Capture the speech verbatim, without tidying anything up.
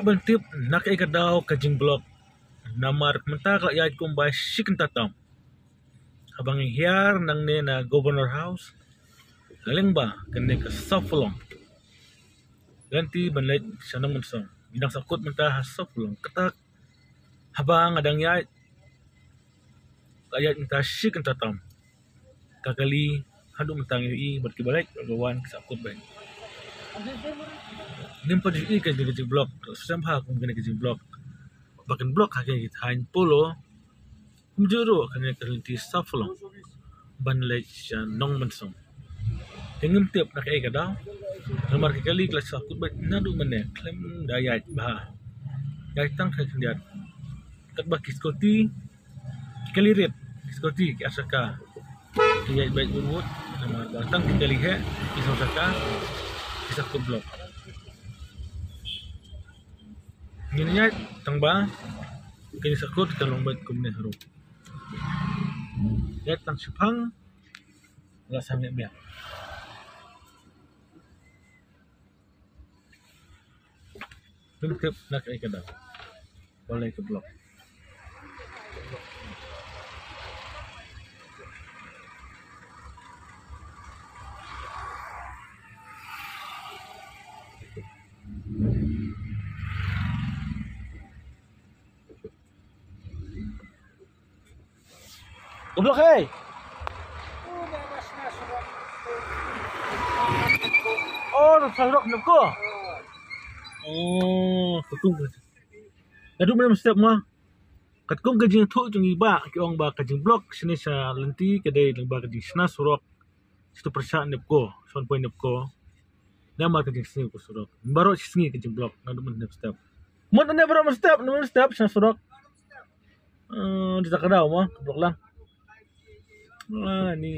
Ban tip na kaei ka daw ka jingblok. Namar mynta ka la ïaid kumba shi kynta tam. Haba ngi hiar nangne na Governor House, la lyngba kane ka Sawphlong. Lynti ban leit sha Nongmynsong. Ngi dang sahkut mynta ha Sawphlong. Kata haba nga dang ïaid, la ïaid mynta shi kynta tam. Ka kali haduh mynta ngi ïohi bad kiba leit bad kiba wan ki sahkut beit. Ngim pat ju ïohi ka jingblok, sngewbha kum kane ka jingblok. Ba kan blok ha kane ka thaiñ Polo. Kumjuh ruh kane ka lynti Sawphlong ban leit sha Nongmynsong. Te ngim tip na kaei ka daw. Namar ki kali ki la sahkut beit naduh mynne khlem da ïaid bha. Ïaid tang khyndiat. Katba ki scooty, ki kali rit, ki scooty, ki ar chakka, ki ïaid beit bun bun. Namar ba tang ki kali heh, ki saw chakka, ki sahkut blok. Ngin ïaid tang ba kine sahkut kan long beit kumne harum. Ïaid tang shiphang la sangeh biang. Ngim tip na kaei ka daw. Balei ka blok. Ka blok hei. Oh, na surok na ko. Oh, ka kum ka. Naduh mynne mynstep ma. Katkum ka jingthoh jong i bah ki ong ba ka jingblok shane sha lynti ka dei lyngba ka jingshna surok. Sha tu pyrshah NEEPCO, shon poi NEEPCO. Namar ka jingsngi ka surok. Baroh shi sngi ka jingblok naduh mynne mynstep. Mut ne baroh mynstep, ne mynstep shna surok. Eh, di ta ka daw ma, ka blok lang. Ah, ni,